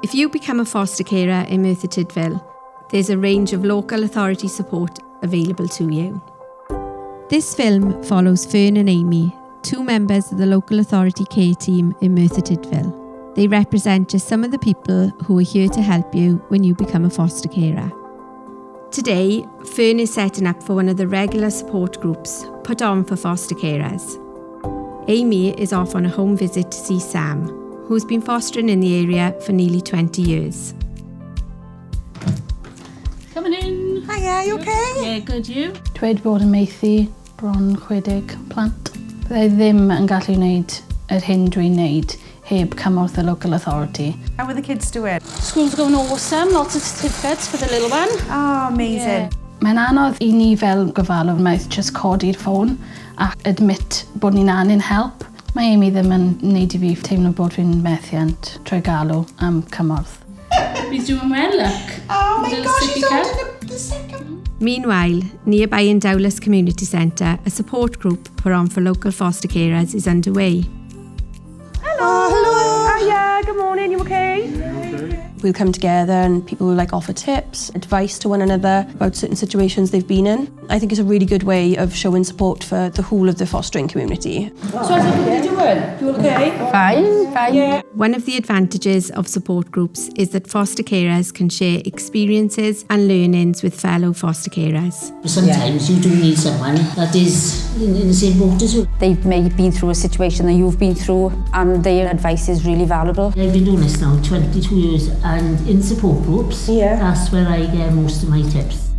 If you become a foster carer in Merthyr Tydfil, there's a range of local authority support available to you. This film follows Fern and Amy, two members of the local authority care team in Merthyr Tydfil. They represent just some of the people who are here to help you when you become a foster carer. Today, Fern is setting up for one of the regular support groups put on for foster carers. Amy is off on a home visit to see Sam, who's been fostering in the area for nearly 20 years. Coming in. Hiya, you okay? Yeah, good, you? Dwi wedi bod yn maethu bron 60 plant. Byddai ddim yn gallu wneud yr hyn dwi'n wneud heb cymorth y local authority. How are the kids doing? School's going awesome, lots of certificates for the little one. Oh, amazing. Yeah. Mae'n anodd i ni fel gofalwr maeth just codi'r ffôn a admit bod ni'n angen help. Mae Amy ddim yn wneud i fi teimlo bod fi'n methiant trwy galw am cymorth. He's doing well, look. Oh my Little gosh, sippy he's cup. holding the second. Meanwhile, nearby in Dowlais Community Centre, a support group put on for local foster carers is underway. Hello. Hello. Hiya, good morning, you okay? We'll come together and people will like offer tips, advice to one another about certain situations they've been in. I think it's a really good way of showing support for the whole of the fostering community. So how's everybody doing? You all okay? Fine, fine. One of the advantages of support groups is that foster carers can share experiences and learnings with fellow foster carers. Sometimes you do need someone that is in the same boat as you. They've maybe been through a situation that you've been through and their advice is really valuable. I've been doing this now 22 years and in support groups, that's where I get most of my tips.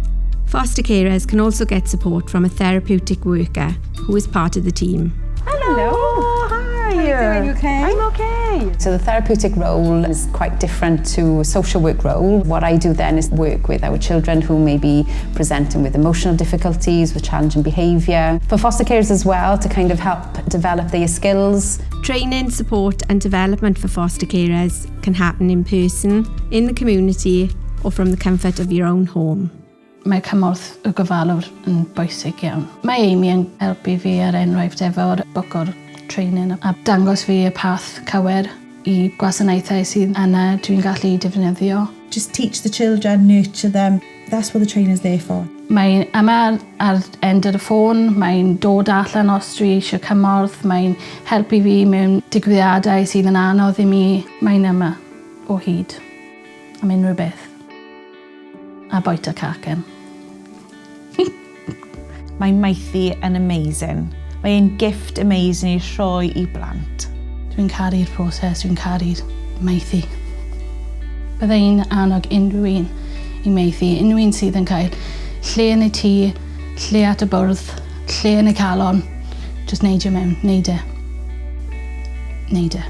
Foster carers can also get support from a therapeutic worker who is part of the team. Hello. Hi. How you doing? You okay? I'm okay. So the therapeutic role is quite different to a social work role. What I do then is work with our children who may be presenting with emotional difficulties, with challenging behaviour. For foster carers as well, to kind of help develop their skills. Training, support and development for foster carers can happen in person, in the community or from the comfort of your own home. Mae cymorth y gofalwr yn bwysig iawn. Mae Amy yn helpu fi er enghraifft efo'r book o'r training a dangos fi y path cywir i gwasanaethau sydd yna dwi'n gallu defnyddio. Just teach the children, nurture them. That's what the trainer's there for. Mae'n yma ar end y ffôn, mae'n dod allan os dwi eisiau cymorth, mae'n helpu fi mewn digwyddiadau sydd yn anodd i mi. Mae'n yma o hyd am unrhyw beth. A bwyta cacen. Mae maethu yn amazing. Mae e'n gift amazing i rhoi i blant. Dwi'n caru'r proses, dwi'n caru'r maethu. Byddai i'n annog unrhyw un i maethu, unrhyw un sydd yn cael lle yn y tŷ, lle at y bwrdd, lle yn y calon. Just neidio mewn, neud e. Neud e.